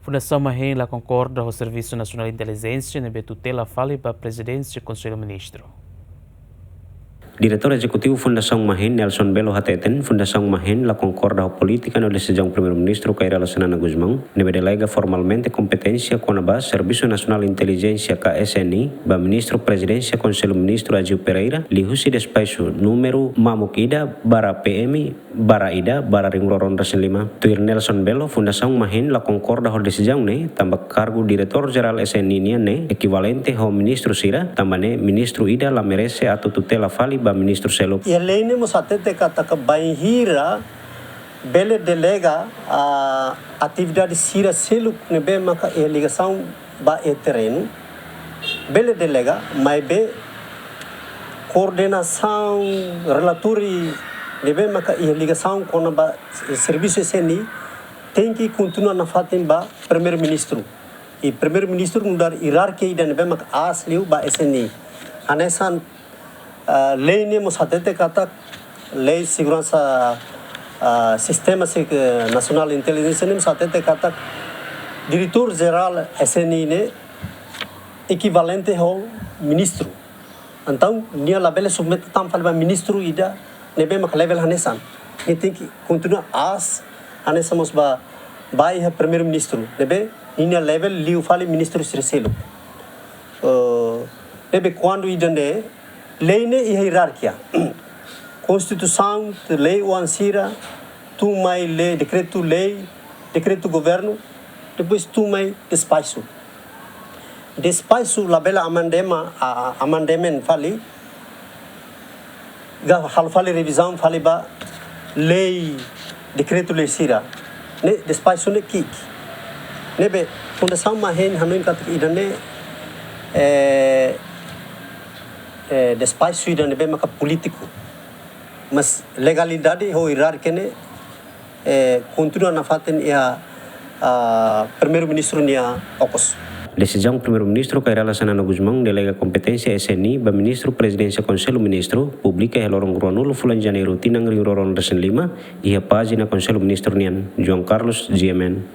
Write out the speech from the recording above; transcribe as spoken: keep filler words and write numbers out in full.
Fundasaun Mahen la konkorda ho Servisu Nasionál Intelijénsia ne'ebé tutela fali ba Prezidénsia Konsellu Ministru. Diretór Ezekutivu Fundasaun Mahen, Nelson Belo, hateten, Fundasaun Mahen la konkorda ho polítika no desizaun Primeiru-Ministru Kay Rala Xanana Gusmão ne'ebé delega formalmente kompeténsia kona-ba Servisu Nasionál Intelijénsia ka S N I ba Ministru Prezidénsia Konsellu Ministru Aziu Pereira, liuhusi despaxu númeru mamuk ida barra P M barra ida barra rihun rua ruanulu-resin-lima. Tuir Nelson Belo, Fundasaun Mahen la konkorda ho desizaun ne'e, tanba kargu Diretór Jerál S N I nian ne'e ekivalente ho ministru sira, tanba ne'e ministru ida la merese atu tutela fali ba ministru seluk. Iha lei ne'e mós hatete katak bainhira bele delega, ah, atividade sira seluk ne'ebé maka iha ligasaun ba iha terrenu, bele delega, maibé koordenasaun, relatóriu ne'ebé maka iha ligasaun kona-ba servisu S N I tenke kontinua nafatin ba Primeiru-Ministru. I Primeiru-Ministru nu'udar ierarkia ida ne'ebé maka aas liu ba S N I. Hanesan, ah, lei ne'e mós hatete katak, lei seguransa, ah, sistema se-, eh, nasionál intelijénsia ne'e mós hatete katak Diretór Jerál S N I ne'e ekivalente ho ministru. Entaun, nia labele submete tan fali ba ministru ida ne'ebé maka level hanesan. Nia tenke kontinua aas hanesan mós ba, ba iha Primeiru-Ministru ne'ebé nia level liu fali ministru sira seluk. Eh, ne'ebé kuandu ida-ne'e, lei ne'e iha ierarkia. Konstituisaun, lei oan sira, tun mai lei, dekretu-lei, dekretu governu, depois tun mai despaxu. Despaxu labele amendema, a, a, amendement fali, ka halo fali revizaun fali ba lei, dekretu-lei sira. Ne'e despaxu ne'e ki'ik. Ne'ebé Fundasaun Mahen hanoin katak ida-ne'e, eh, eh, despaxu ida ne'ebé maka polítiku. Mas legalidade ho ierarkia ne'e, eh, kontinua nafatin iha, ah, Primeiru-Ministru nia okos. Desizaun Primeiru-Ministru Kay Rala Xanana Gusmão delega kompeténsia S N I ba Ministru Prezidénsia Konsellu Ministru, publika iha loron ruanulu fulan Janeiru tinan rihun rua ruanulu-resin-lima, iha pájina Konsellu Ministru nian. João Carlos, G M N.